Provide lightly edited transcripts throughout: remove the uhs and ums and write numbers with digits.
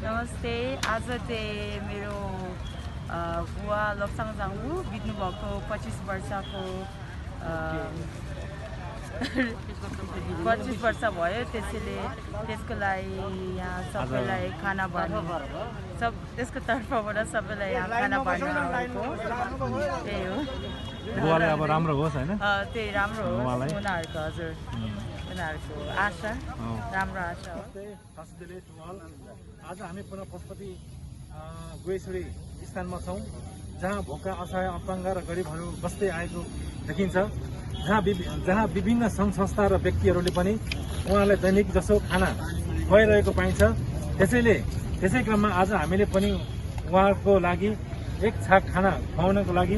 नमस्ते। आज चाहिँ मेरो बुवा लप्साङ जाङ्गु बित्नु भएको 25 वर्षको 25 वर्ष भयो। त्यसको लागि यहाँ सबैलाई खाना बाँड्नु त्यसको तर्फबाट सबैलाई यहाँ खाना बाँड्नु आएको त्यही हो। बुवालाई अब राम्रो होस् हैन? त्यही राम्रो हो उनीहरूको। हजुर उनीहरूको आशा राम्रो आशा हो। आज हामी पुनः पशुपति गोएश्वरी स्थानमा छौँ, जहाँ भोका असहाय अपाङ्ग र गरिबहरू बस्दै आएको देखिन्छ, जहाँ विभिन्न सङ्घ संस्था र व्यक्तिहरूले पनि उहाँलाई दैनिक जसो खाना खुवाइरहेको पाइन्छ। त्यसै क्रममा आज हामीले पनि उहाँको लागि एक छाक खाना खुवाउनको लागि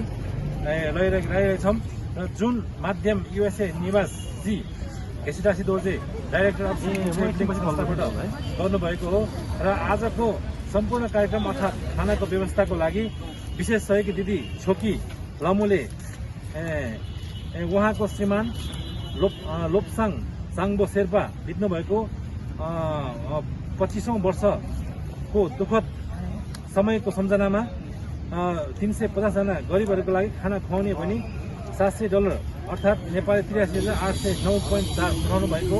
रहेछौँ। र जुन माध्यम युएसए निवासजी घेसिदासी दोर्जे डाइरेक्टर अफ संस्थाबाट गर्नुभएको हो। र आजको सम्पूर्ण कार्यक्रम अर्थात् खानाको व्यवस्थाको लागि विशेष सहयोगी दिदी छोकी लमुले उहाँको श्रीमान लोप्साङ साङ्बो शेर्पा बित्नु भएको 25औं वर्षको दुःखद समयको सम्झनामा 350 जना गरिबहरूको लागि खाना खुवाउने भनी $700 अर्थात् नेपाली 83,809.4 उठाउनु भएको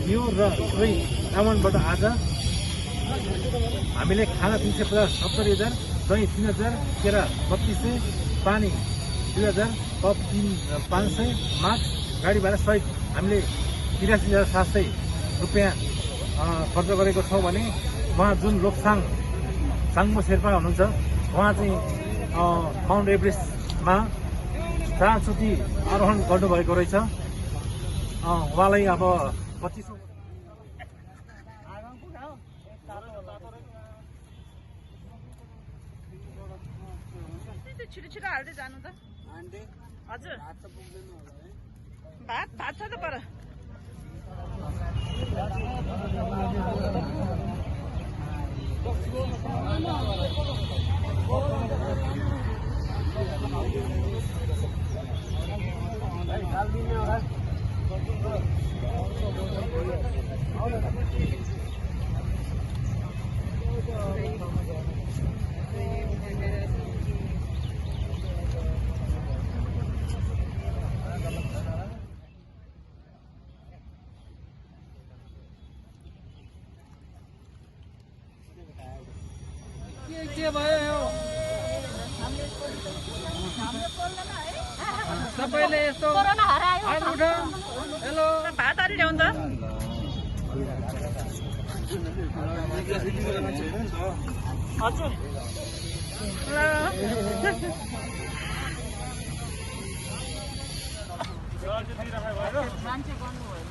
थियो। र सोही एमाउन्टबाट आज हामीले खाना 350, 70,000, दही 3,000, केरा 3200, पानी 2,000, कप 500, मास्क, गाडी भाडा सहित हामीले 83,700 रुपियाँ खर्च गरेको छौँ भने उहाँ जुन लोप्साङ साङ्बो शेर्पा हुनुहुन्छ, उहाँ चाहिँ माउन्ट एभरेस्टमा 4 चोटि आरोहण गर्नुभएको रहेछ। उहाँलाई अब 25औं छिटो हाल्दै जानु त। हजुर भात छ त पर। के भयो सबैले यस्तो हेलो भात अलि ल्याउनु त। हजुर मान्छे गर्नुभयो